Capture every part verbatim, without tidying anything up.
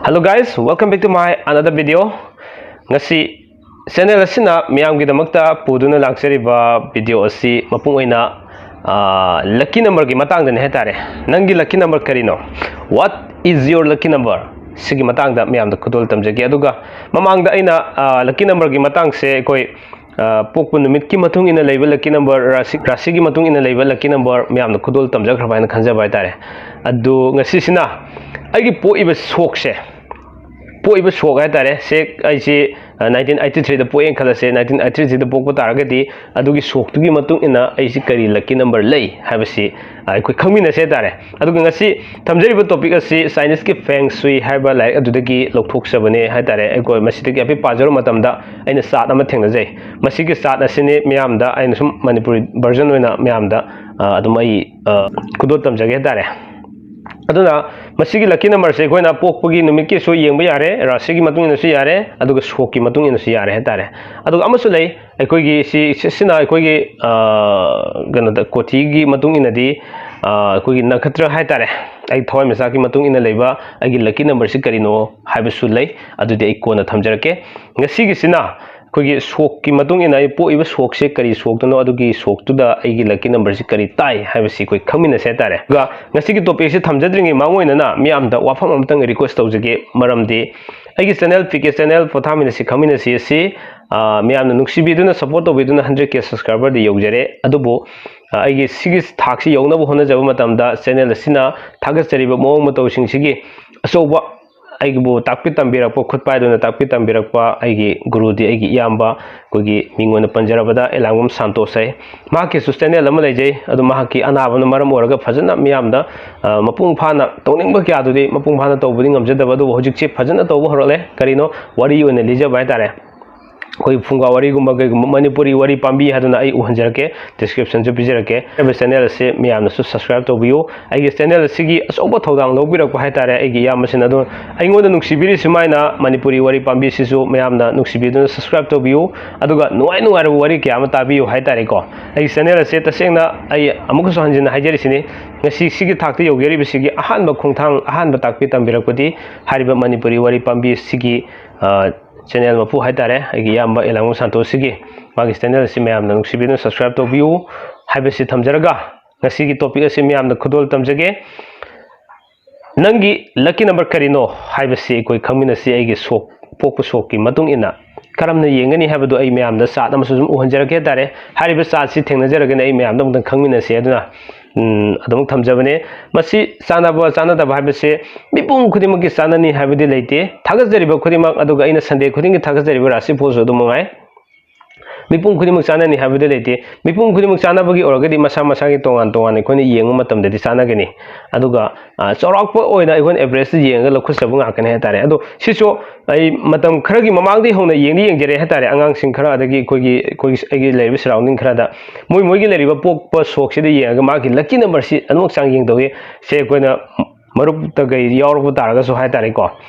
Hello guys, welcome back to my another video. ꯉꯁꯤ channel ꯑꯁꯤꯅ ꯃꯤꯌꯥꯝꯒꯤꯗꯃꯛꯇ ꯄꯨꯗꯨꯅ ꯂꯥꯛꯆꯔꯤꯕ video ꯑꯁꯤ ꯃꯄꯨꯡ ꯑꯣꯏꯅ lucky numberꯒꯤ ꯃꯇꯥꯡꯗꯅꯤ ꯍꯥꯏꯇꯥꯔꯦ꯫ ꯅꯪꯒꯤ lucky number ꯀꯔꯤꯅꯣ? What is your lucky number? ꯁꯤꯒꯤ ꯃꯇꯥꯡꯗ ꯃꯌꯥꯝꯗ ꯈꯨꯗꯣꯜ ꯇꯝꯖꯒꯦ꯫ ꯑꯗꯨꯒ ꯃꯃꯥꯡꯗ ꯑꯩꯅ lucky numberꯒꯤ ꯃꯇꯥꯡꯁꯦ ꯑꯩꯈꯣꯏ ꯄꯣꯛꯄ ꯅꯨꯃꯤꯠꯀꯤ ꯃꯇꯨꯡ ꯏꯟꯅ ꯂꯩꯕ lucky number, ꯔꯥꯁꯤ ꯔꯥꯁꯤꯒꯤ ꯃꯇꯨꯡ ꯏꯟꯅ ꯂꯩꯕ lucky number ꯃꯌꯥꯝꯅ ꯈꯨꯗꯣꯜ ꯇꯝꯖꯈ꯭ꯔꯕ ꯍꯥꯏꯅ ꯈꯟꯖꯕ ꯍꯥꯏꯇꯥꯔꯦ꯫ ꯑꯗꯨ ꯉꯁꯤꯁꯤꯅ ꯑꯩꯒꯤ ꯄꯣꯛꯏꯕ ꯁꯣꯛꯁꯦ, ꯄꯣꯛꯏꯕ ꯁꯣꯛ ꯍꯥꯏꯇꯥꯔꯦ, ꯁꯦ ꯑꯩꯁꯤ nineteen eighty threeꯗ ꯄꯣꯛꯑꯦꯅ ꯈꯜꯂꯁꯦ꯫ Nineteen eighty threeꯗ ꯄꯣꯛꯄ ꯇꯥꯔꯒꯗꯤ ꯑꯗꯨꯒꯤ ꯁꯣꯛꯇꯨꯒꯤ ꯃꯇꯨꯡ ꯏꯟꯅ ꯑꯩꯁꯤ ꯀꯔꯤ lucky number ꯂꯩ ꯍꯥꯏꯕꯁꯤ ꯑꯩꯈꯣꯏ ꯈꯪꯃꯤꯟꯅꯁꯦ ꯍꯥꯏꯇꯥꯔꯦ꯫ ꯑꯗꯨꯒ ꯉꯁꯤ ꯊꯝꯖꯔꯤꯕ topic ꯑꯁꯤ Chineseꯀꯤ Feng Shui ꯍꯥꯏꯕ ꯂꯥꯏꯔꯤꯛ ꯑꯗꯨꯗꯒꯤ ꯂꯧꯊꯣꯛꯆꯕꯅꯦ ꯍꯥꯏꯇꯥꯔꯦ꯫ ꯑꯩꯈꯣꯏ ꯃꯁꯤꯗꯒꯤ ꯍꯥꯏꯐꯦꯠ ꯄꯥꯖꯔꯨꯕ ꯃꯇꯝꯗ ꯑꯩꯅ chart ꯑꯃ ꯊꯦꯡꯅꯖꯩ꯫ ꯃꯁꯤꯒꯤ chart ꯑꯁꯤꯅꯤ ꯃꯌꯥꯝꯗ ꯑꯩꯅ ꯁꯨꯝ ꯃꯅꯤꯄꯨꯔꯤ version ꯑꯣꯏꯅ ꯃꯌꯥꯝꯗ ꯑꯗꯨꯝ ꯑꯩ ꯈꯨꯗꯣꯜ ꯇꯝꯖꯒꯦ ꯍꯥꯏꯇꯥꯔꯦ꯫ ꯑꯗꯨꯅ ꯃꯁꯤꯒꯤ lucky numberꯁꯦ ꯑꯩꯈꯣꯏꯅ ꯄꯣꯛꯄꯒꯤ ꯅꯨꯃꯤꯠꯀꯤꯁꯨ ꯌꯦꯡꯕ ꯌꯥꯔꯦ, ꯔꯥꯁꯤꯒꯤ ꯃꯇꯨꯡ ꯏꯟꯅꯁꯨ ꯌꯥꯔꯦ, ꯑꯗꯨꯒ ꯁꯣꯛꯀꯤ ꯃꯇꯨꯡ ꯏꯟꯅꯁꯨ ꯌꯥꯔꯦ ꯍꯥꯏꯇꯥꯔꯦ꯫ ꯑꯗꯨꯒ ꯑꯃꯁꯨ ꯂꯩ, ꯑꯩꯈꯣꯏꯒꯤ ꯁꯤ ꯁꯤꯅ ꯑꯩꯈꯣꯏꯒꯤ ꯀꯩꯅꯣꯗ ꯀꯣꯊꯤꯒꯤ ꯃꯇꯨꯡ ꯏꯟꯅꯗꯤ ꯑꯩꯈꯣꯏꯒꯤ ꯅꯈꯇ꯭ꯔ ꯍꯥꯏꯇꯥꯔꯦ, ꯑꯩ ꯊꯋꯥꯏ ꯃꯆꯥꯛꯀꯤ ꯃꯇꯨꯡ ꯏꯟꯅ ꯂꯩꯕ ꯑꯩꯒꯤ lucky numberꯁꯤ ꯀꯔꯤꯅꯣ ꯍꯥꯏꯕꯁꯨ ꯂꯩ꯫ ꯑꯗꯨꯗꯤ ꯑꯩ ꯀꯣꯟꯅ ꯊꯝꯖꯔꯛꯀꯦ꯫ ꯉꯁꯤꯒꯤꯁꯤꯅ ꯑꯩꯈꯣꯏꯒꯤ ꯁꯣꯛꯀꯤ ꯃꯇꯨꯡ ꯏꯟꯅ ꯑꯩ ꯄꯣꯛꯏꯕ ꯁꯣꯛꯁꯦ ꯀꯔꯤ ꯁꯣꯛꯇꯅꯣ, ꯑꯗꯨꯒꯤ ꯁꯣꯛꯇꯨꯗ ꯑꯩꯒꯤ lucky numberꯁꯤ ꯀꯔꯤ ꯇꯥꯏ ꯍꯥꯏꯕꯁꯤ ꯑꯩꯈꯣꯏ ꯈꯪꯃꯤꯟꯅꯁꯦ ꯍꯥꯏꯇꯥꯔꯦ꯫ ꯑꯗꯨꯒ ꯉꯁꯤꯒꯤ topicꯁꯤ ꯊꯝꯖꯗ꯭ꯔꯤꯉꯩ ꯃꯃꯥꯡ ꯑꯣꯏꯅꯅ ꯃꯤꯌꯥꯝꯗ ꯋꯥꯐꯝ ꯑꯃꯇꯪ request ꯇꯧꯖꯒꯦ꯫ ꯃꯔꯝꯗꯤ ꯑꯩꯒꯤ channel, ꯄꯤ ꯀꯦ channel, ꯄꯣꯊꯥꯃꯤꯟꯅꯁꯤ ꯈꯪꯃꯤꯟꯅꯁꯤ ꯑꯁꯤ ꯃꯤꯌꯥꯝꯅ ꯅꯨꯡꯁꯤꯕꯤꯗꯨꯅ, support ꯇꯧꯕꯤꯗꯨꯅ hundred K subscriberꯗꯤ ꯌꯧꯖꯔꯦ꯫ ꯑꯗꯨꯕꯨ ꯑꯩꯒꯤ ꯁꯤꯒꯤ ꯊꯥꯛꯁꯤ ꯌꯧꯅꯕ ꯍꯣꯠꯅꯖꯕ ꯃꯇꯝꯗ channel ꯑꯁꯤꯅ ꯊꯥꯒꯠꯆꯔꯤꯕ ꯃꯑꯣꯡ ꯃꯇꯧꯁꯤꯡꯁꯤꯒꯤ ꯑꯆꯧꯕ ꯑꯩꯒꯤꯕꯨ ꯇꯥꯛꯄꯤ ꯇꯝꯕꯤꯔꯛꯄ, ꯈꯨꯠ ꯄꯥꯏꯗꯨꯅ ꯇꯥꯛꯄꯤ ꯇꯝꯕꯤꯔꯛꯄ ꯑꯩꯒꯤ ꯒꯨꯔꯨꯗꯤ ꯑꯩꯒꯤ ꯏꯌꯥꯝꯕ, ꯑꯩꯈꯣꯏꯒꯤ ꯃꯤꯡ ꯑꯣꯏꯅ ꯄꯟꯖꯔꯕꯗ ꯑꯦꯂꯥꯡꯕꯝ ꯁꯥꯟꯇꯣꯁ ꯍꯥꯏ꯫ ꯃꯍꯥꯛꯀꯤꯁꯨ channel ꯑꯃ ꯂꯩꯖꯩ꯫ ꯑꯗꯨ ꯃꯍꯥꯛꯀꯤ ꯑꯅꯥꯕꯅ ꯃꯔꯝ ꯑꯣꯏꯔꯒ ꯐꯖꯅ ꯃꯤꯌꯥꯝꯗ ꯃꯄꯨꯡ ꯐꯥꯅ ꯇꯧꯅꯤꯡꯕ ꯀꯌꯥꯗꯨꯗꯤ ꯃꯄꯨꯡ ꯐꯥꯅ ꯇꯧꯕꯗꯤ ꯉꯝꯖꯗꯕ, ꯑꯗꯨꯕꯨ ꯍꯧꯖꯤꯛꯁꯤ ꯐꯖꯅ ꯇꯧꯕ ꯍꯧꯔꯛꯂꯦ꯫ ꯀꯔꯤꯅꯣ, ꯋꯥꯔꯤ ꯑꯣꯏꯅ ꯂꯤꯖꯕ ꯍꯥꯏꯇꯥꯔꯦ꯫ ꯑꯩꯈꯣꯏ ꯐꯨꯡꯒꯥ ꯋꯥꯔꯤꯒꯨꯝꯕ ꯀꯩꯒꯨꯝꯕ ꯃꯅꯤꯄꯨꯔꯤ ꯋꯥꯔꯤ ꯄꯥꯝꯕꯤ ꯍꯥꯏꯗꯨꯅ ꯑꯩ ꯎꯍꯟꯖꯔꯛꯀꯦ, ꯗꯤꯁꯀ꯭ꯔꯤꯞꯁꯟꯁꯨ ꯄꯤꯖꯔꯛꯀꯦ꯫ ꯍꯥꯏꯔꯤꯕ ꯆꯦꯅꯦꯜ ꯑꯁꯤ ꯃꯌꯥꯝꯅꯁꯨ ꯁꯕꯁꯀ꯭ꯔꯥꯏꯕ ꯇꯧꯕꯤꯌꯨ꯫ ꯑꯩꯒꯤ ꯆꯦꯅꯦꯜ ꯑꯁꯤꯒꯤ ꯑꯆꯧꯕ ꯊꯧꯗꯥꯡ ꯂꯧꯕꯤꯔꯛꯄ ꯍꯥꯏꯇꯥꯔꯦ ꯑꯩꯒꯤ ꯏꯌꯥꯝꯕꯁꯤꯅ꯫ ꯑꯗꯣ ꯑꯩꯉꯣꯟꯗ ꯅꯨꯡꯁꯤꯕꯤꯔꯤ ꯁꯨꯃꯥꯏꯅ ꯃꯅꯤꯄꯨꯔꯤ ꯋꯥꯔꯤ ꯄꯥꯝꯕꯤꯁꯤꯁꯨ ꯃꯌꯥꯝꯅ ꯅꯨꯡꯁꯤꯕꯤꯗꯨꯅ ꯁꯕꯁꯀ꯭ꯔꯥꯏꯕ ꯇꯧꯕꯤꯌꯨ꯫ ꯑꯗꯨꯒ ꯅꯨꯡꯉꯥꯏ ꯅꯨꯡꯉꯥꯏꯔꯕ ꯋꯥꯔꯤ ꯀꯌꯥ ꯑꯃ ꯇꯥꯕꯤꯌꯨ ꯍꯥꯏꯇꯥꯔꯦꯀꯣ꯫ ꯑꯩꯒꯤ ꯆꯦꯅꯦꯜ ꯑꯁꯦ ꯇꯁꯦꯡꯅ ꯑꯩ ꯑꯃꯨꯛꯀꯁꯨ ꯍꯟꯖꯤꯟꯅ ꯍꯥꯏꯖꯔꯤꯁꯤꯅꯤ, ꯉꯁꯤ ꯁꯤꯒꯤ ꯊꯥꯛꯇ ꯌꯧꯖꯔꯤꯕꯁꯤꯒꯤ ꯑꯍꯥꯟꯕ ꯈꯣꯡꯊꯥꯡ, ꯑꯍꯥꯟꯕ ꯇꯥꯛꯄꯤ ꯇꯝꯕꯤꯔꯛꯄꯗꯤ ꯍꯥꯏꯔꯤꯕ ꯃꯅꯤꯄꯨꯔꯤ ꯋꯥꯔꯤ ꯄꯥꯝꯕꯤ ꯑꯁꯤꯒꯤ, ꯑ, ꯆꯦꯅꯦꯜ ꯃꯄꯨ ꯍꯥꯏꯇꯥꯔꯦ, ꯑꯩꯒꯤ ꯏꯌꯥꯝꯕ ꯑꯦꯂꯥꯡꯕꯝ ꯁꯥꯟꯇꯣꯁꯤꯒꯤ, ꯃꯥꯒꯤ ꯆꯦꯅꯦꯜ ꯑꯁꯤ ꯃꯌꯥꯝꯅ ꯅꯨꯡꯁꯤꯕꯤꯗꯨꯅ ꯁꯕꯁꯀ꯭ꯔꯥꯏꯕ ꯇꯧꯕꯤꯌꯨ ꯍꯥꯏꯕꯁꯤ ꯊꯝꯖꯔꯒ, ꯉꯁꯤꯒꯤ ꯇꯣꯄꯤꯛ ꯑꯁꯤ ꯃꯌꯥꯝꯗ ꯈꯨꯗꯣꯜ ꯇꯝꯖꯒꯦ꯫ ꯅꯪꯒꯤ ꯂꯛꯀꯤ ꯅꯝꯕꯔ ꯀꯔꯤꯅꯣ ꯍꯥꯏꯕꯁꯤ ꯑꯩꯈꯣꯏ ꯈꯪꯃꯤꯟꯅꯁꯤ꯫ ꯑꯩꯒꯤ ꯁꯣꯛ, ꯄꯣꯛꯄ ꯁꯣꯛꯀꯤ ꯃꯇꯨꯡ ꯏꯟꯅ ꯀꯔꯝꯅ ꯌꯦꯡꯒꯅꯤ ꯍꯥꯏꯕꯗꯨ ꯑꯩ ꯃꯌꯥꯝꯗ ꯆꯥꯔꯠ ꯑꯃꯁꯨ ꯑꯗꯨꯝ ꯎꯍꯟꯖꯔꯛꯀꯦ ꯍꯥꯏꯇꯥꯔꯦ꯫ ꯍꯥꯏꯔꯤꯕ ꯆꯥꯔꯠꯁꯤ ꯊꯦꯡꯅꯖꯔꯒꯅꯤ ꯑꯩ ꯃꯌꯥꯝꯗ ꯑꯃꯨꯛꯇꯪ ꯈꯪꯃꯤꯟꯅꯁꯤ꯫ ꯑꯗꯨꯅ, ꯎꯝ, ꯑꯗꯨꯃꯛ ꯊꯝꯖꯕꯅꯦ꯫ ꯃꯁꯤ ꯆꯥꯟꯅꯕ ꯆꯥꯟꯅꯗꯕ ꯍꯥꯏꯕꯁꯦ ꯃꯤꯄꯨꯝ ꯈꯨꯗꯤꯡꯃꯛꯀꯤ ꯆꯥꯟꯅꯅꯤ ꯍꯥꯏꯕꯗꯤ ꯂꯩꯇꯦ꯫ ꯊꯥꯒꯠꯆꯔꯤꯕ ꯈꯨꯗꯤꯡꯃꯛ, ꯑꯗꯨꯒ ꯑꯩꯅ ꯁꯟꯗꯦ ꯈꯨꯗꯤꯡꯒꯤ ꯊꯥꯒꯠꯆꯔꯤꯕ ꯔꯥꯁꯤꯐꯣꯜꯁꯨ ꯑꯗꯨꯝ ꯃꯉꯥꯏ꯫ ꯃꯤꯄꯨꯝ ꯈꯨꯗꯤꯡꯃꯛ ꯆꯥꯟꯅꯅꯤ ꯍꯥꯏꯕꯗꯤ ꯂꯩꯇꯦ꯫ ꯃꯤꯄꯨꯝ ꯈꯨꯗꯤꯡꯃꯛ ꯆꯥꯟꯅꯕꯒꯤ ꯑꯣꯏꯔꯒꯗꯤ ꯃꯁꯥ ꯃꯁꯥꯒꯤ ꯇꯣꯉꯥꯟ ꯇꯣꯉꯥꯟꯅ ꯑꯩꯈꯣꯏꯅ ꯌꯦꯡꯕ ꯃꯇꯝꯗꯗꯤ ꯆꯥꯟꯅꯒꯅꯤ꯫ ꯑꯗꯨꯒ, ꯑ, ꯆꯥꯎꯔꯥꯛꯄ ꯑꯣꯏꯅ ꯑꯩꯈꯣꯏꯅ ꯑꯦꯚꯔꯦꯖꯇ ꯌꯦꯡꯉꯒ ꯂꯧꯈꯠꯆꯕ ꯉꯥꯛꯇꯅꯤ ꯍꯥꯏꯇꯥꯔꯦ꯫ ꯑꯗꯣ ꯁꯤꯁꯨ ꯑꯩ ꯃꯇꯝ ꯈꯔꯒꯤ ꯃꯃꯥꯡꯗꯒꯤ ꯍꯧꯅ ꯌꯦꯡꯗꯤ ꯌꯦꯡꯖꯔꯦ ꯍꯥꯏꯇꯥꯔꯦ꯫ ꯑꯉꯥꯡꯁꯤꯡ ꯈꯔ, ꯑꯗꯒꯤ ꯑꯩꯈꯣꯏꯒꯤ, ꯑꯩꯈꯣꯏꯒꯤ, ꯑꯩꯒꯤ ꯂꯩꯔꯤꯕ ꯁꯔꯥꯎꯟꯗꯤꯡ ꯈꯔꯗ ꯃꯣꯏ ꯃꯣꯏꯒꯤ ꯂꯩꯔꯤꯕ ꯄꯣꯛꯄ ꯁꯣꯛꯁꯤꯗ ꯌꯦꯡꯉꯒ ꯃꯥꯒꯤ ꯂꯛꯀꯤ ꯅꯝꯕꯔꯁꯤ ꯑꯗꯨꯃꯛ ꯆꯥꯡ ꯌꯦꯡꯗꯧꯏ꯫ ꯁꯦ ꯑꯩꯈꯣꯏꯅ ꯃꯔꯨꯞꯇ ꯀꯩ ꯌꯥꯎꯔꯕ ꯇꯥꯔꯒꯁꯨ ꯍꯥꯏꯇꯥꯔꯦꯀꯣ,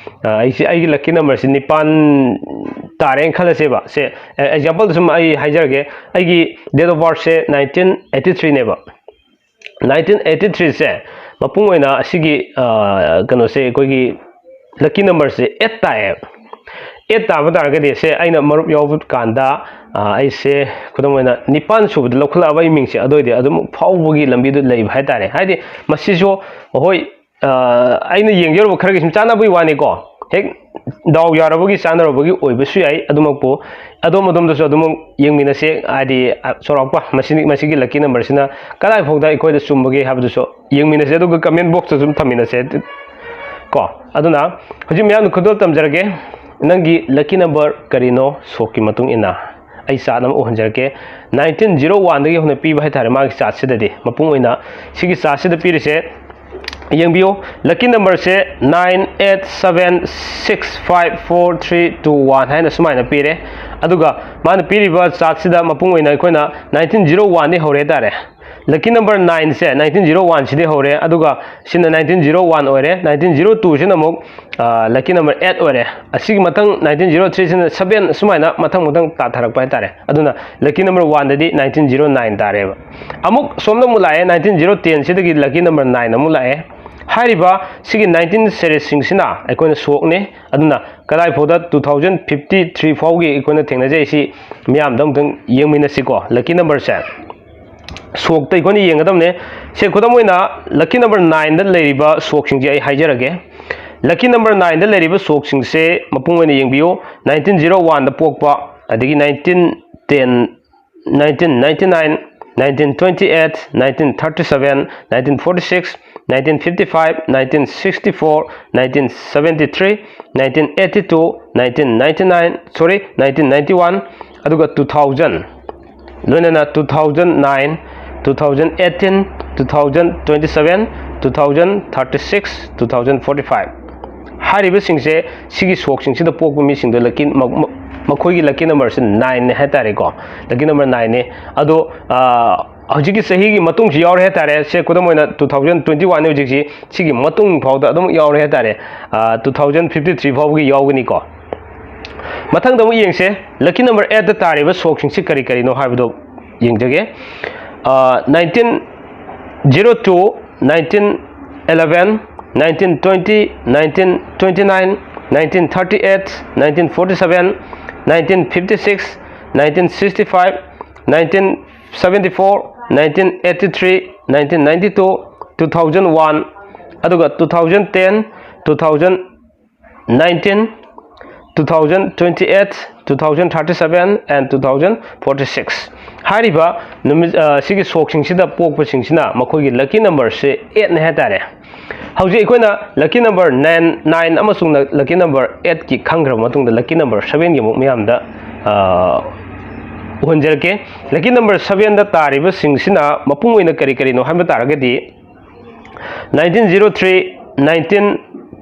ꯑ, ꯑꯩꯁꯦ, ꯑꯩꯒꯤ ꯂꯛꯀꯤ ꯅꯝꯕꯔꯁꯤ ꯅꯤꯄꯥꯟ ꯇꯥꯔꯦꯅ ꯈꯜꯂꯁꯦꯕ꯫ ꯁꯦ, ꯑꯦꯛꯖꯥꯝꯄꯜꯗ ꯁꯨꯝ ꯑꯩ ꯍꯥꯏꯖꯔꯒꯦ, ꯑꯩꯒꯤ date of birthꯁꯦ nineteen eighty threeꯅꯦꯕ꯫ Nineteen eighty threeꯁꯦ ꯃꯄꯨꯡ ꯑꯣꯏꯅ ꯑꯁꯤꯒꯤ, ꯑ, ꯀꯩꯅꯣꯁꯦ, ꯑꯩꯈꯣꯏꯒꯤ ꯂꯛꯀꯤ ꯅꯝꯕꯔꯁꯦ eight ꯇꯥꯏꯌꯦꯕ꯫ Eight ꯇꯥꯕ ꯇꯥꯔꯒꯗꯤ ꯁꯦ ꯑꯩꯅ ꯃꯔꯨꯞ ꯌꯥꯎꯕ ꯀꯥꯟꯗ, ꯑ, ꯑꯩꯁꯦ ꯈꯨꯗꯝ ꯑꯣꯏꯅ ꯅꯤꯄꯥꯟ ꯁꯨꯕꯗ ꯂꯧꯈꯠꯂꯛꯑꯕ ꯑꯩ ꯃꯤꯡꯁꯦ, ꯑꯗꯨ ꯑꯣꯏꯗꯤ ꯑꯗꯨꯝ ꯐꯥꯎꯕꯒꯤ ꯂꯝꯕꯤꯗꯨ ꯂꯩꯕ ꯍꯥꯏꯇꯥꯔꯦ꯫ ꯍꯥꯏꯗꯤ ꯃꯁꯤꯁꯨ, ꯍꯣꯏ, ꯑ, ꯑꯩꯅ ꯌꯦꯡꯖꯔꯨꯕ ꯈꯔꯒꯤ ꯁꯨꯝ ꯆꯥꯟꯅꯕꯒꯤ ꯋꯥꯅꯤꯀꯣ꯫ ꯍꯦꯛ ꯗꯥꯎ ꯌꯥꯔꯕꯒꯤ ꯆꯥꯟꯅꯔꯨꯕꯒꯤ ꯑꯣꯏꯕꯁꯨ ꯌꯥꯏ꯫ ꯑꯗꯨꯃꯛꯄꯨ ꯑꯗꯣꯝ ꯑꯗꯣꯝꯗꯁꯨ ꯑꯗꯨꯃꯛ ꯌꯦꯡꯃꯤꯟꯅꯁꯦ꯫ ꯍꯥꯏꯗꯤ, ꯑ, ꯆꯥꯎꯔꯥꯛꯄ ꯃꯁꯤꯅꯤ, ꯃꯁꯤꯒꯤ ꯂꯛꯀꯤ ꯅꯝꯕꯔꯁꯤꯅ ꯀꯗꯥꯏ ꯐꯥꯎꯗ ꯑꯩꯈꯣꯏꯗ ꯆꯨꯝꯕꯒꯦ ꯍꯥꯏꯕꯗꯨꯁꯨ ꯌꯦꯡꯃꯤꯟꯅꯁꯦ, ꯑꯗꯨꯒ ꯀꯃꯦꯟ ꯕꯣꯛꯁꯇꯁꯨ ꯑꯗꯨꯝ ꯊꯝꯃꯤꯟꯅꯁꯦ ꯀꯣ꯫ ꯑꯗꯨꯅ ꯍꯧꯖꯤꯛ ꯃꯌꯥꯝꯅ ꯈꯨꯗꯣꯜ ꯇꯝꯖꯔꯒꯦ, ꯅꯪꯒꯤ ꯂꯛꯀꯤ ꯅꯝꯕꯔ ꯀꯔꯤꯅꯣ ꯁꯣꯛꯀꯤ ꯃꯇꯨꯡ ꯏꯟꯅ ꯑꯩ ꯆꯥꯔꯠ ꯑꯃ ꯎꯍꯟꯖꯔꯛꯀꯦ꯫ Nineteen zero oneꯗꯒꯤ ꯍꯧꯅ ꯄꯤꯕ ꯍꯥꯏꯇꯥꯔꯦ ꯃꯥꯒꯤ ꯆꯥꯔꯠꯁꯤꯗꯗꯤ꯫ ꯃꯄꯨꯡ ꯑꯣꯏꯅ ꯁꯤꯒꯤ ꯆꯥꯔꯠꯁꯤꯗ ꯄꯤꯔꯤꯁꯦ ꯌꯦꯡꯕꯤꯌꯨ, lucky numberꯁꯦ nine eight seven six five four three two one ꯍꯥꯏꯅ ꯁꯨꯃꯥꯏꯅ ꯄꯤꯔꯦ꯫ ꯑꯗꯨꯒ ꯃꯥꯅ ꯄꯤꯔꯤꯕ chartꯁꯤꯗ ꯃꯄꯨꯡ ꯑꯣꯏꯅ ꯑꯩꯈꯣꯏꯅ nineteen zero oneꯗꯤ ꯍꯧꯔꯦ ꯍꯥꯏꯇꯥꯔꯦ꯫ Lucky number nineꯁꯦ nineteen zero oneꯁꯤꯗꯤ ꯍꯧꯔꯦ, ꯑꯗꯨꯒ ꯁꯤꯅ nineteen zero one ꯑꯣꯏꯔꯦ, nineteen zero twoꯁꯤꯅ ꯑꯃꯨꯛ lucky number eight ꯑꯣꯏꯔꯦ꯫ ꯑꯁꯤꯒꯤ ꯃꯊꯪ nineteen zero threeꯁꯤꯅ seven, ꯁꯨꯃꯥꯏꯅ ꯃꯊꯪ ꯃꯊꯪ ꯇꯥꯊꯔꯛꯄ ꯍꯥꯏꯇꯥꯔꯦ꯫ ꯑꯗꯨꯅ lucky number oneꯗꯗꯤ nineteen zero nine ꯇꯥꯔꯦꯕ꯫ ꯑꯃꯨꯛ ꯁꯣꯝꯗ ꯑꯃꯨꯛ ꯂꯥꯛꯑꯦ, nineteen zero tenꯁꯤꯗꯒꯤ lucky number nine ꯑꯃꯨꯛ ꯂꯥꯛꯑꯦ꯫ ꯍꯥꯏꯔꯤꯕ ꯁꯤꯒꯤ nineteen seriesꯁꯤꯡꯁꯤꯅ ꯑꯩꯈꯣꯏꯅ ꯁꯣꯛꯅꯤ꯫ ꯑꯗꯨꯅ ꯀꯗꯥꯏ ꯐꯥꯎꯗ two thousand fifty three ꯐꯥꯎꯒꯤ ꯑꯩꯈꯣꯏꯅ ꯊꯦꯡꯅꯖꯩ, ꯁꯤ ꯃꯤꯌꯥꯝꯗ ꯑꯃꯨꯛꯇꯪ ꯌꯦꯡꯃꯤꯟꯅꯁꯤꯀꯣ꯫ Lucky numberꯁꯦ ꯁꯣꯛꯇ ꯑꯩꯈꯣꯏꯅ ꯌꯦꯡꯒꯗꯕꯅꯦ꯫ ꯁꯦ, ꯈꯨꯗꯝ ꯑꯣꯏꯅ lucky number nineꯗ ꯂꯩꯔꯤꯕ ꯁꯣꯛꯁꯤꯡꯁꯦ ꯑꯩ ꯍꯥꯏꯖꯔꯒꯦ꯫ Lucky number nineꯗ ꯂꯩꯔꯤꯕ ꯁꯣꯛꯁꯤꯡꯁꯦ ꯃꯄꯨꯡ ꯑꯣꯏꯅ ꯌꯦꯡꯕꯤꯌꯨ꯫ nineteen zero oneꯗ ꯄꯣꯛꯄ, ꯑꯗꯒꯤ nineteen ten, nineteen ninety nine, nineteen twenty eight, nineteen thirty seven, nineteen forty six, nineteen fifty five, nineteen sixty four, nineteen seventy three, nineteen eighty two, nineteen ninety nine, sorry, nineteen ninety one, ꯑꯗꯨꯒ two thousand, ꯂꯣꯏꯅꯅ two thousand nine, two thousand eighteen, two thousand twenty seven, two thousand thirty six, two thousand forty five꯫ ꯍꯥꯏꯔꯤꯕꯁꯤꯡꯁꯦ ꯁꯤꯒꯤ ꯁꯣꯛꯁꯤꯡꯁꯤꯗ ꯄꯣꯛꯄ ꯃꯤꯁꯤꯡꯗꯣ lucky, ꯃ-, ꯃ-, ꯃꯈꯣꯏꯒꯤ lucky numberꯁꯦ nineꯅꯦ ꯍꯥꯏꯇꯥꯔꯦꯀꯣ꯫ Lucky number nineꯅꯦ꯫ ꯑꯗꯣ, ꯑ, ꯍꯧꯖꯤꯛꯀꯤ ꯆꯍꯤꯒꯤ ꯃꯇꯨꯡꯁꯨ ꯌꯥꯎꯔꯦ ꯍꯥꯏꯇꯥꯔꯦ꯫ ꯁꯦ, ꯈꯨꯗꯝ ꯑꯣꯏꯅ two thousand twenty oneꯅꯦ ꯍꯧꯖꯤꯛꯁꯤ, ꯁꯤꯒꯤ ꯃꯇꯨꯡ ꯐꯥꯎꯗ ꯑꯗꯨꯝ ꯌꯥꯎꯔꯦ ꯍꯥꯏꯇꯥꯔꯦ꯫ ꯑ, two thousand fifty three ꯐꯥꯎꯕꯒꯤ ꯌꯥꯎꯒꯅꯤꯀꯣ꯫ ꯃꯊꯪꯗ ꯑꯃꯨꯛ ꯌꯦꯡꯁꯦ, lucky number eightꯇ ꯇꯥꯔꯤꯕ ꯁꯣꯛꯁꯤꯡꯁꯤ ꯀꯔꯤ ꯀꯔꯤꯅꯣ ꯍꯥꯏꯕꯗꯣ ꯌꯦꯡꯖꯒꯦ꯫ ꯑ, nineteen zero two, nineteen eleven, nineteen twenty, nineteen twenty nine, nineteen thirty eight, nineteen forty seven, nineteen fifty six, nineteen sixty five, nineteen seventy four, nineteen eighty three, nineteen ninety two, two thousand one, ꯑꯗꯨꯒ two thousand ten, two thousand nineteen, two thousand twenty eight, two thousand thirty seven and two thousand forty six꯫ ꯍꯥꯏꯔꯤꯕ ꯅꯨꯃꯤꯠ, ꯑ, ꯁꯤꯒꯤ ꯁꯣꯛꯁꯤꯡꯁꯤꯗ ꯄꯣꯛꯄꯁꯤꯡꯁꯤꯅ ꯃꯈꯣꯏꯒꯤ lucky numberꯁꯦ eightꯅꯦ ꯍꯥꯏꯇꯥꯔꯦ꯫ ꯍꯧꯖꯤꯛ ꯑꯩꯈꯣꯏꯅ lucky number nine, nine ꯑꯃꯁꯨꯡ lucky number eightꯀꯤ ꯈꯪꯈ꯭ꯔꯕ ꯃꯇꯨꯡꯗ lucky number sevenꯒꯤ ꯑꯃꯨꯛ ꯃꯌꯥꯝꯗ, ꯑ, ꯎꯍꯟꯖꯔꯛꯀꯦ꯫ Lucky number sevenꯗ ꯇꯥꯔꯤꯕꯁꯤꯡꯁꯤꯅ ꯃꯄꯨꯡ ꯑꯣꯏꯅ ꯀꯔꯤ ꯀꯔꯤꯅꯣ ꯍꯥꯏꯕ ꯇꯥꯔꯒꯗꯤ, nineteen zero three, nineteen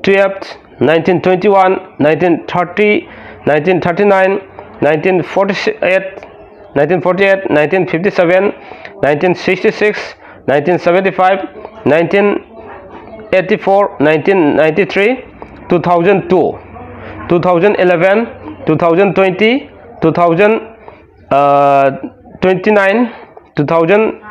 twelve, nineteen twenty one, nineteen thirty, nineteen thirty nine, nineteen forty eight, nineteen forty eight, nineteen fifty seven, nineteen sixty six, nineteen seventy five, nineteen eighty four, nineteen ninety three, two thousand two, two thousand eleven, two thousand twenty, two thousand twenty nine, two thousand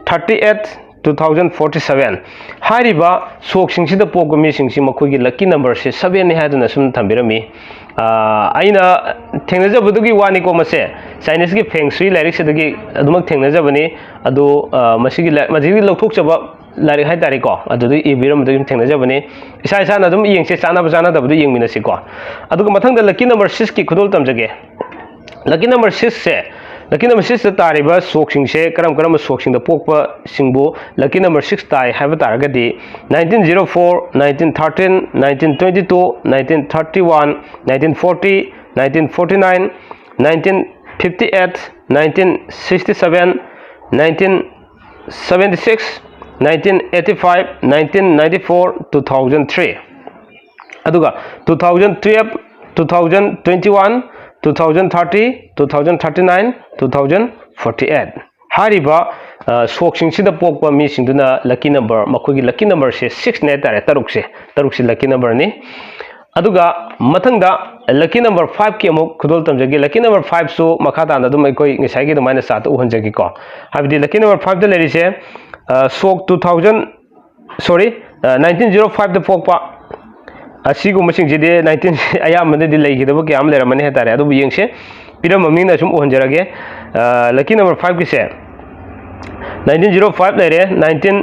thirty eight, two thousand forty seven꯫ ꯍꯥꯏꯔꯤꯕ ꯁꯣꯛꯁꯤꯡꯁꯤꯗ ꯄꯣꯛꯄ ꯃꯤꯁꯤꯡꯁꯤ ꯃꯈꯣꯏꯒꯤ lucky numberꯁꯦ sevenꯅꯤ ꯍꯥꯏꯗꯨꯅ ꯁꯨꯝ ꯊꯝꯕꯤꯔꯝꯃꯤ꯫ ꯑꯩꯅ ꯊꯦꯡꯅꯖꯕꯗꯨꯒꯤ ꯋꯥꯅꯤꯀꯣ, ꯃꯁꯦ Chineseꯀꯤ Feng Shui ꯂꯥꯏꯔꯤꯛꯁꯤꯗꯒꯤ ꯑꯗꯨꯃꯛ ꯊꯦꯡꯅꯖꯕꯅꯤ꯫ ꯑꯗꯨ ꯃꯁꯤꯒꯤ ꯃꯁꯤꯗꯒꯤ ꯂꯧꯊꯣꯛꯆꯕ ꯂꯥꯏꯔꯤꯛ ꯍꯥꯏꯇꯥꯔꯦꯀꯣ, ꯑꯗꯨꯗ ꯏꯕꯤꯔꯝꯕꯗꯒꯤ ꯊꯦꯡꯅꯖꯕꯅꯤ꯫ ꯏꯁꯥ ꯏꯁꯥꯅ ꯑꯗꯨꯝ ꯌꯦꯡꯁꯦ, ꯆꯥꯟꯅꯕ ꯆꯥꯟꯅꯗꯕꯗꯨ ꯌꯦꯡꯃꯤꯟꯅꯁꯤꯀꯣ꯫ ꯑꯗꯨꯒ ꯃꯊꯪꯗ lucky number sixꯀꯤ ꯈꯨꯗꯣꯜ ꯇꯝꯖꯒꯦ꯫ Lucky number sixꯁꯦ, lucky number sixꯇ ꯇꯥꯔꯤꯕ ꯁꯣꯛꯁꯤꯡꯁꯦ, ꯀꯔꯝ ꯀꯔꯝꯕ ꯁꯣꯛꯁꯤꯡꯗ ꯄꯣꯛꯄꯁꯤꯡꯕꯨ lucky number six ꯇꯥꯏ ꯍꯥꯏꯕ ꯇꯥꯔꯒꯗꯤ, nineteen zero four, nineteen thirteen, nineteen twenty two, nineteen thirty one, nineteen forty, nineteen forty nine, nineteen fifty eight, nineteen sixty seven, nineteen seventy six, nineteen eighty five, nineteen ninety four, two thousand three꯫ ꯑꯗꯨꯒ two thousand twelve, two thousand twenty one, two thousand thirty, two thousand thirty nine, two thousand forty eight꯫ ꯍꯥꯏꯔꯤꯕ ꯁꯣꯛꯁꯤꯡꯁꯤꯗ ꯄꯣꯛꯄ ꯃꯤꯁꯤꯡꯗꯨꯅ lucky number, ꯃꯈꯣꯏꯒꯤ lucky numberꯁꯦ sixꯅꯦ ꯍꯥꯏꯇꯥꯔꯦ꯫ ꯇꯔꯨꯛꯁꯦ, ꯇꯔꯨꯛꯁꯤ lucky numberꯅꯤ꯫ ꯑꯗꯨꯒ ꯃꯊꯪꯗ lucky number fiveꯀꯤ ꯑꯃꯨꯛ ꯈꯨꯗꯣꯜ ꯇꯝꯖꯒꯦ꯫ Lucky number fiveꯁꯨ ꯃꯈꯥ ꯇꯥꯅ ꯑꯗꯨꯝ ꯑꯩꯈꯣꯏ ꯉꯁꯥꯏꯒꯤ ꯑꯗꯨꯃꯥꯏꯅ ꯆꯥꯔꯠꯇ ꯎꯍꯟꯖꯒꯦꯀꯣ꯫ ꯍꯥꯏꯕꯗꯤ lucky number fiveꯇ ꯂꯩꯔꯤꯁꯦ, ꯁꯣꯛ two thousand, sorry, nineteen zero fiveꯇ ꯄꯣꯛꯄ ꯑꯁꯤꯒꯨꯝꯕꯁꯤꯡꯁꯤꯗꯤ nineteen ꯑꯌꯥꯝꯕꯅꯗꯤ ꯂꯩꯈꯤꯗꯕ ꯀꯌꯥ ꯑꯃ ꯂꯩꯔꯝꯃꯅꯤ ꯍꯥꯏꯇꯥꯔꯦ꯫ ꯑꯗꯨꯕꯨ ꯌꯦꯡꯁꯦ, ꯄꯤꯔꯝꯃꯕꯅꯤꯅ ꯁꯨꯝ ꯎꯍꯟꯖꯔꯒꯦ꯫ Lucky number fiveꯀꯤꯁꯦ nineteen zero five ꯂꯩꯔꯦ, nineteen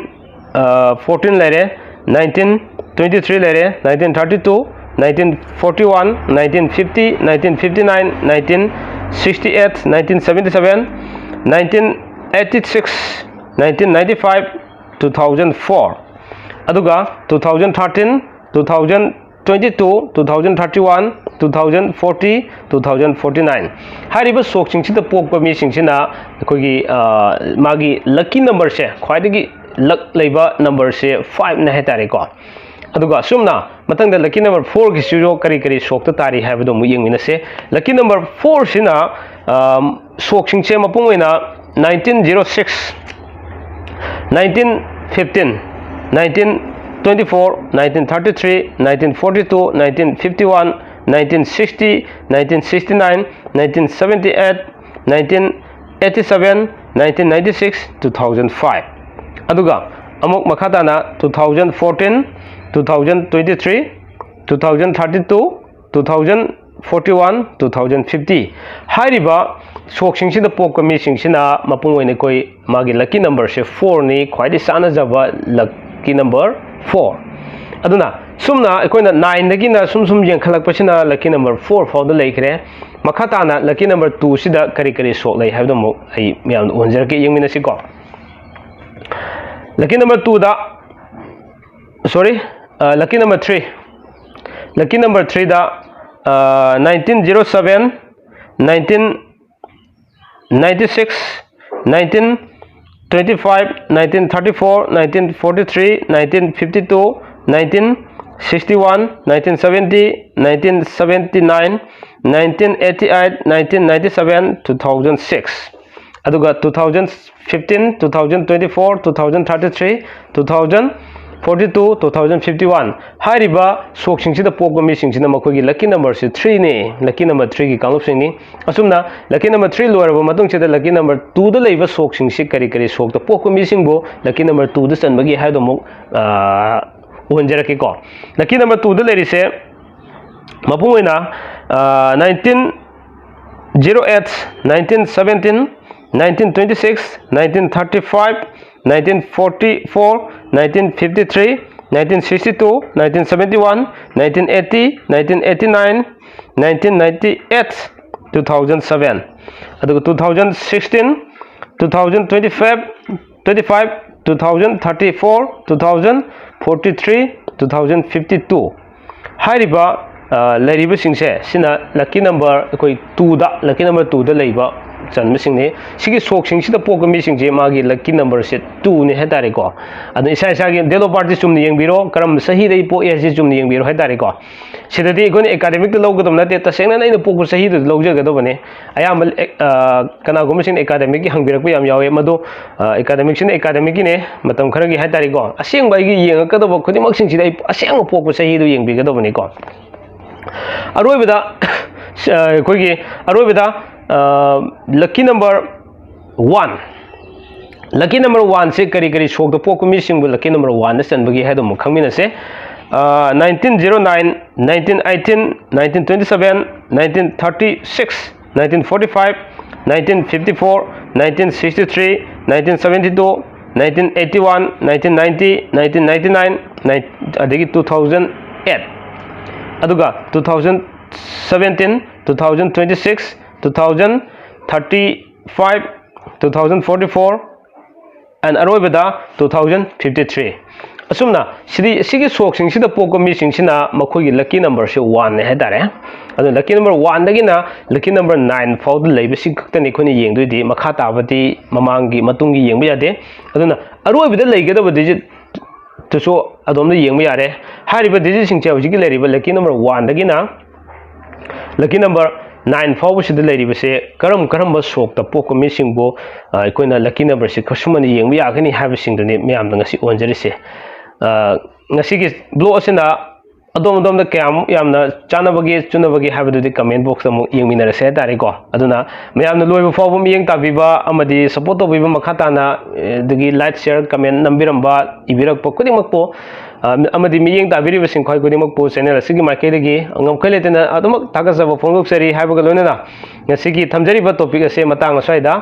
fourteen ꯂꯩꯔꯦ, nineteen twenty three ꯂꯩꯔꯦ, nineteen thirty two, nineteen forty one, nineteen fifty, nineteen fifty nine, nineteen sixty eight, nineteen seventy seven, nineteen eighty six, nineteen ninety five, two thousand four꯫ ꯑꯗꯨꯒ two thousand thirteen, two thousand twenty two, two thousand thirty one, two thousand forty, two thousand forty nine꯫ ꯍꯥꯏꯔꯤꯕ ꯁꯣꯛꯁꯤꯡꯁꯤꯗ ꯄꯣꯛꯄ ꯃꯤꯁꯤꯡꯁꯤꯅ ꯑꯩꯈꯣꯏꯒꯤ ꯃꯥꯒꯤ lucky numberꯁꯦ ꯈ꯭ꯋꯥꯏꯗꯒꯤ ꯂꯛ ꯂꯩꯕ ꯅꯝꯕꯔꯁꯦ ꯐꯥꯏꯚꯅꯦ ꯍꯥꯏꯇꯥꯔꯦꯀꯣ꯫ ꯑꯗꯨꯒ ꯑꯁꯨꯝꯅ ꯃꯊꯪꯗ lucky number fourꯒꯤꯁꯤꯁꯨ ꯀꯔꯤ ꯀꯔꯤ ꯁꯣꯛꯇ ꯇꯥꯔꯤ ꯍꯥꯏꯕꯗꯣ ꯑꯃꯨꯛ ꯌꯦꯡꯃꯤꯟꯅꯁꯦ꯫ Lucky number fourꯁꯤꯅ ꯁꯣꯛꯁꯤꯡꯁꯦ ꯃꯄꯨꯡ ꯑꯣꯏꯅ nineteen zero six, nineteen fifteen, nineteen twenty four, nineteen thirty three, nineteen forty two, nineteen fifty one, nineteen sixty, nineteen sixty nine, nineteen seventy eight, nineteen eighty seven, nineteen ninety six, two thousand five꯫ ꯑꯗꯨꯒ ꯑꯃꯨꯛ ꯃꯈꯥ ꯇꯥꯅ two thousand fourteen, two thousand twenty three, two thousand thirty two, two thousand forty one, two thousand fifty ꯍꯥꯏꯔꯤꯕ ꯁꯣꯛꯁꯤꯡꯁꯤꯗ ꯄꯣꯛꯄ ꯃꯤꯁꯤꯡꯁꯤꯅ ꯃꯄꯨꯡ ꯑꯣꯏꯅ ꯑꯩꯈꯣꯏ ꯃꯥꯒꯤ lucky numberꯁꯦ fourꯅꯤ, ꯈ꯭ꯋꯥꯏꯗꯒꯤ ꯆꯥꯟꯅꯖꯕ lucky number four꯫ ꯑꯗꯨꯅ ꯁꯨꯝꯅ ꯑꯩꯈꯣꯏꯅ nineꯗꯒꯤꯅ ꯁꯨꯝ ꯁꯨꯝ ꯌꯦꯡꯈꯠꯂꯛꯄꯁꯤꯅ lucky number four ꯐꯥꯎꯗ ꯂꯩꯈ꯭ꯔꯦ꯫ ꯃꯈꯥ ꯇꯥꯅ lucky number twoꯁꯤꯗ ꯀꯔꯤ ꯀꯔꯤ ꯁꯣꯛ ꯂꯩ ꯍꯥꯏꯕꯗꯨ ꯑꯃꯨꯛ ꯑꯩ ꯃꯌꯥꯝꯗ ꯎꯍꯟꯖꯔꯛꯀꯦ, ꯌꯦꯡꯃꯤꯟꯅꯁꯤꯀꯣ꯫ Lucky number twoꯗ, sorry, lucky number three, lucky number threeꯗ nineteen zero seven, nineteen ninety six, nineteen twenty five, nineteen thirty four, nineteen forty three, nineteen fifty two, nineteen sixty one, nineteen seventy, nineteen seventy nine, nineteen eighty eight, nineteen ninety seven, two thousand six꯫ ꯑꯗꯨꯒ two thousand fifteen, two thousand twenty four, two thousand thirty three, two thousand forty two, two thousand fifty one ꯍꯥꯏꯔꯤꯕ ꯁꯣꯛꯁꯤꯡꯁꯤꯗ ꯄꯣꯛꯄ ꯃꯤꯁꯤꯡꯁꯤꯅ ꯃꯈꯣꯏꯒꯤ lucky numberꯁꯤ threeꯅꯤ, lucky number threeꯒꯤ ꯀꯥꯡꯂꯨꯞꯁꯤꯡꯅꯤ꯫ ꯑꯁꯨꯝꯅ lucky number three ꯂꯣꯏꯔꯕ ꯃꯇꯨꯡꯁꯤꯗ lucky number twoꯗ ꯂꯩꯕ ꯁꯣꯛꯁꯤꯡꯁꯤ ꯀꯔꯤ ꯀꯔꯤ ꯁꯣꯛꯇ ꯄꯣꯛꯄ ꯃꯤꯁꯤꯡꯕꯨ lucky number twoꯗ ꯆꯟꯕꯒꯦ ꯍꯥꯏꯕꯗꯨ ꯑꯃꯨꯛ ꯎꯍꯟꯖꯔꯛꯀꯦꯀꯣ꯫ Lucky number twoꯗ ꯂꯩꯔꯤꯁꯦ ꯃꯄꯨꯡ ꯑꯣꯏꯅ nineteen zero eight, nineteen seventeen, nineteen twenty six, nineteen thirty five, nineteen forty four, nineteen fifty three, nineteen sixty two, nineteen seventy one, nineteen eighty, nineteen eighty nine, nineteen ninety eight, two thousand seven꯫ ꯑꯗꯨꯒ two thousand sixteen, two thousand twenty five, twenty five, two thousand thirty four, two thousand forty three, two thousand fifty two ꯍꯥꯏꯔꯤꯕ ꯂꯩꯔꯤꯕꯁꯤꯡꯁꯦ ꯁꯤꯅ lucky number ꯑꯩꯈꯣꯏ twoꯗ, lucky number twoꯗ ꯂꯩꯕ ꯆꯟꯕꯁꯤꯡꯅꯤ꯫ ꯁꯤꯒꯤ ꯁꯣꯛꯁꯤꯡꯁꯤꯗ ꯄꯣꯛꯄ ꯃꯤꯁꯤꯡꯁꯦ ꯃꯥꯒꯤ lucky number ꯁꯦ two ꯅꯤ ꯍꯥꯏꯇꯥꯔꯦꯀꯣ꯫ ꯑꯗꯨꯅ ꯏꯁꯥ ꯏꯁꯥꯒꯤ date of birth ꯁꯦ ꯆꯨꯝꯅ ꯌꯦꯡꯕꯤꯔꯣ, ꯀꯔꯝꯕ ꯆꯍꯤꯗ ꯑꯩ ꯄꯣꯛꯏ ꯍꯥꯏꯁꯦ ꯆꯨꯝꯅ ꯌꯦꯡꯕꯤꯔꯣ ꯍꯥꯏꯇꯥꯔꯦꯀꯣ꯫ ꯁꯤꯗꯗꯤ ꯑꯩꯈꯣꯏꯅ academic ꯇ ꯂꯧꯒꯗꯕ ꯅꯠꯇꯦ, ꯇꯁꯦꯡꯅꯅ ꯑꯩꯅ ꯄꯣꯛꯄ ꯆꯍꯤꯗꯨꯗ ꯂꯧꯖꯒꯗꯕꯅꯤ꯫ ꯑꯌꯥꯝꯕ ꯑꯦ-, ꯑ, ꯀꯅꯥꯒꯨꯝꯕꯁꯤꯡꯅ academic ꯀꯤ ꯍꯪꯕꯤꯔꯛꯄ ꯌꯥꯝ ꯌꯥꯎꯋꯦ, ꯃꯗꯨ, ꯑ, academic ꯁꯤꯅ academic ꯀꯤꯅꯦ, ꯃꯇꯝ ꯈꯔꯒꯤ ꯍꯥꯏꯇꯥꯔꯦꯀꯣ꯫ ꯑꯁꯦꯡꯕ ꯑꯩꯒꯤ ꯌꯦꯡꯉꯛꯀꯗꯕ ꯈꯨꯗꯤꯡꯃꯛꯁꯤꯡꯁꯤꯗ ꯑꯩ ꯑꯁꯦꯡꯕ ꯄꯣꯛꯄ ꯆꯍꯤꯗꯨ ꯌꯦꯡꯕꯤꯒꯗꯕꯅꯤꯀꯣ꯫ ꯑꯔꯣꯏꯕꯗ, ꯑ, ꯑꯩꯈꯣꯏꯒꯤ ꯑꯔꯣꯏꯕꯗ, ꯑ, lucky number one, lucky number one ꯁꯦ ꯀꯔꯤ ꯀꯔꯤ ꯁꯣꯛꯇ ꯄꯣꯛꯄ ꯃꯤꯁꯤꯡꯕꯨ lucky number one ꯗ ꯆꯟꯕꯒꯦ ꯍꯥꯏꯗꯣ ꯑꯃꯨꯛ ꯈꯪꯃꯤꯟꯅꯁꯦ꯫ ꯑ, nineteen zero nine, nineteen eighteen, nineteen twenty seven, nineteen thirty six, nineteen forty five, nineteen fifty four, nineteen sixty three, nineteen seventy two, nineteen eighty one, nineteen ninety, nineteen ninety nine, ꯑꯗꯒꯤ two thousand eight, ꯑꯗꯨꯒ two thousand seventeen, two thousand twenty six, two thousand thirty five, two thousand forty four, and ꯑꯔꯣꯏꯕꯗ two thousand fifty three꯫ ꯑꯁꯨꯝꯅ ꯁꯤꯗꯤ, ꯁꯤꯒꯤ ꯁꯣꯛꯁꯤꯡꯁꯤꯗ ꯄꯣꯛꯄ ꯃꯤꯁꯤꯡꯁꯤꯅ ꯃꯈꯣꯏꯒꯤ lucky number ꯁꯦ one ꯅꯦ ꯍꯥꯏꯇꯥꯔꯦ꯫ ꯑꯗꯨ lucky number one ꯗꯒꯤꯅ lucky number nine ꯐꯥꯎꯗ ꯂꯩꯕꯁꯤ ꯈꯛꯇꯅꯤ ꯑꯩꯈꯣꯏꯅ ꯌꯦꯡꯗꯣꯏꯗꯤ, ꯃꯈꯥ ꯇꯥꯕꯗꯤ ꯃꯃꯥꯡꯒꯤ, ꯃꯇꯨꯡꯒꯤ ꯌꯦꯡꯕ ꯌꯥꯗꯦ꯫ ꯑꯗꯨꯅ ꯑꯔꯣꯏꯕꯗ ꯂꯩꯒꯗꯕ digit ꯇꯨꯁꯨ ꯑꯗꯣꯝꯗ ꯌꯦꯡꯕ ꯌꯥꯔꯦ꯫ ꯍꯥꯏꯔꯤꯕ digit ꯁꯤꯡꯁꯦ ꯍꯧꯖꯤꯛꯀꯤ ꯂꯩꯔꯤꯕ lucky number one ꯗꯒꯤꯅ lucky number nine ꯐꯥꯎꯕꯁꯤꯗ ꯂꯩꯔꯤꯕꯁꯦ ꯀꯔꯝ ꯀꯔꯝꯕ ꯁꯣꯛꯇ ꯄꯣꯛꯄ ꯃꯤꯁꯤꯡꯕꯨ, ꯑ, ꯑꯩꯈꯣꯏꯅ lucky number ꯁꯦ ꯈꯨꯠꯁꯨꯃꯟ ꯌꯦꯡꯕ ꯌꯥꯒꯅꯤ ꯍꯥꯏꯕꯁꯤꯡꯗꯨꯅꯤ ꯃꯌꯥꯝꯗ ꯉꯁꯤ ꯑꯣꯟꯖꯔꯤꯁꯦ꯫ ꯑ, ꯉꯁꯤꯒꯤ vlog ꯑꯁꯤꯅ ꯑꯗꯣꯝ ꯑꯗꯣꯝꯗ ꯀꯌꯥꯃꯨꯛ ꯌꯥꯝꯅ ꯆꯥꯟꯅꯕꯒꯦ, ꯆꯨꯅꯕꯒꯦ ꯍꯥꯏꯕꯗꯨꯗꯤ comment box ꯇ ꯑꯃꯨꯛ ꯌꯦꯡꯃꯤꯟꯅꯔꯁꯦ ꯍꯥꯏꯇꯥꯔꯦꯀꯣ꯫ ꯑꯗꯨꯅ ꯃꯌꯥꯝꯅ ꯂꯣꯏꯕ ꯐꯥꯎꯕ ꯃꯤꯠꯌꯦꯡ ꯇꯥꯕꯤꯕ ꯑꯃꯗꯤ support ꯇꯧꯕꯤꯕ ꯃꯈꯥ ꯇꯥꯅ, ꯑꯦ, ꯑꯗꯒꯤ like, share, comment ꯅꯝꯕꯤꯔꯝꯕ, ꯏꯕꯤꯔꯛꯄ ꯈꯨꯗꯤꯡꯃꯛꯄꯨ, ꯑ, ꯑꯃꯗꯤ ꯃꯤꯠꯌꯦꯡ ꯇꯥꯕꯤꯔꯤꯕꯁꯤꯡ ꯈ꯭ꯋꯥꯏ ꯈꯨꯗꯤꯡꯃꯛꯄꯨ channel ꯑꯁꯤꯒꯤ ꯃꯥꯏꯀꯩꯗꯒꯤ ꯉꯝꯈꯩ ꯂꯩꯇꯅ ꯑꯗꯨꯃꯛ ꯊꯥꯒꯠꯆꯕ ꯐꯣꯡꯗꯣꯛꯆꯔꯤ ꯍꯥꯏꯕꯒ ꯂꯣꯏꯅꯅ ꯉꯁꯤꯒꯤ ꯊꯝꯖꯔꯤꯕ topic ꯑꯁꯦ ꯃꯇꯥꯡ ꯑꯁ꯭ꯋꯥꯏꯗ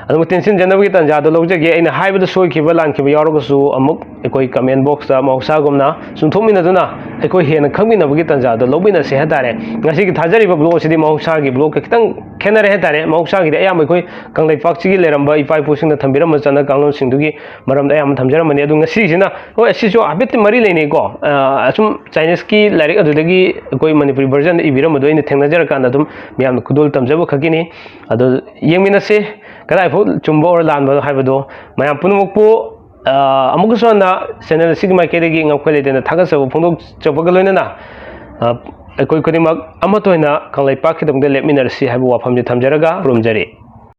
ꯑꯗꯨꯝ ꯇꯦꯟꯁꯤꯟꯖꯅꯕꯒꯤ ꯇꯥꯟꯖꯥꯗꯣ ꯂꯧꯖꯒꯦ꯫ ꯑꯩꯅ ꯍꯥꯏꯕꯗ ꯁꯣꯏꯈꯤꯕ ꯂꯥꯟꯈꯤꯕ ꯌꯥꯎꯔꯒꯁꯨ ꯑꯃꯨꯛ ꯑꯩꯈꯣꯏ comment box ꯇ ꯃꯍꯧꯁꯥꯒꯨꯝꯅ ꯆꯨꯝꯊꯣꯛꯃꯤꯟꯅꯗꯨꯅ ꯑꯩꯈꯣꯏ ꯍꯦꯟꯅ ꯈꯪꯃꯤꯟꯅꯕꯒꯤ ꯇꯥꯟꯖꯥꯗꯣ ꯂꯧꯃꯤꯟꯅꯁꯦ ꯍꯥꯏꯇꯥꯔꯦ꯫ ꯉꯁꯤꯒꯤ ꯊꯥꯖꯔꯤꯕ vlog ꯑꯁꯤꯗꯤ ꯃꯍꯧꯁꯥꯒꯤ vlog ꯀ ꯈꯤꯇꯪ ꯈꯦꯠꯅꯔꯦ ꯍꯥꯏꯇꯥꯔꯦ꯫ ꯃꯍꯧꯁꯥꯒꯤꯗꯤ ꯑꯌꯥꯝꯕ ꯑꯩꯈꯣꯏ ꯀꯪꯂꯩꯄꯥꯛꯁꯤꯒꯤ ꯂꯩꯔꯝꯕ ꯏꯄꯥ ꯏꯄꯨꯁꯤꯡꯅ ꯊꯝꯕꯤꯔꯝꯕ ꯆꯠꯅ ꯀꯥꯡꯂꯣꯟꯁꯤꯡꯗꯨꯒꯤ ꯃꯔꯝꯗ ꯑꯌꯥꯝꯕ ꯊꯝꯖꯔꯝꯕꯅꯤ꯫ ꯑꯗꯨ ꯉꯁꯤꯁꯤꯅ, ꯍꯣꯏ, ꯑꯁꯤꯁꯨ ꯍꯥꯏꯐꯦꯠꯇꯤ ꯃꯔꯤ ꯂꯩꯅꯩꯀꯣ꯫ ꯑ, ꯑꯁꯨꯝ ꯆꯥꯏꯅꯤꯁꯀꯤ ꯂꯥꯏꯔꯤꯛ ꯑꯗꯨꯗꯒꯤ ꯑꯩꯈꯣꯏ ꯃꯅꯤꯄꯨꯔꯤ version ꯗ ꯏꯕꯤꯔꯝꯕꯗꯣ ꯑꯩꯅ ꯊꯦꯡꯅꯖꯔꯀꯥꯟꯗ ꯑꯗꯨꯝ ꯃꯌꯥꯝꯅ ꯈꯨꯗꯣꯜ ꯇꯝꯖꯕ ꯈꯛꯀꯤꯅꯤ꯫ ꯑꯗꯣ ꯌꯦꯡꯃꯤꯟꯅꯁꯤ ꯀꯗꯥꯏꯐꯥꯎ ꯆꯨꯝꯕ ꯑꯣꯔ ꯂꯥꯟꯕꯅꯣ ꯍꯥꯏꯕꯗꯣ꯫ ꯃꯌꯥꯝ ꯄꯨꯝꯅꯃꯛꯄꯨ, ꯑ, ꯑꯃꯨꯛꯀꯁꯨ ꯍꯟꯅ channel ꯑꯁꯤꯒꯤ ꯃꯥꯏꯀꯩꯗꯒꯤ ꯉꯝꯈꯩ ꯂꯩꯇꯅ ꯊꯥꯒꯠꯆꯕ ꯐꯣꯡꯗꯣꯛꯆꯕꯒ ꯂꯣꯏꯅꯅ, ꯑ, ꯑꯩꯈꯣꯏ ꯈꯨꯗꯤꯡꯃꯛ ꯑꯃꯠꯇ ꯑꯣꯏꯅ ꯀꯪꯂꯩꯄꯥꯛꯀꯤꯗꯃꯛꯇ ꯂꯦꯞꯃꯤꯟꯅꯔꯁꯤ ꯍꯥꯏꯕ ꯋꯥꯐꯝꯁꯤ ꯊꯝꯖꯔꯒ ꯈꯨꯔꯨꯝꯖꯔꯤ꯫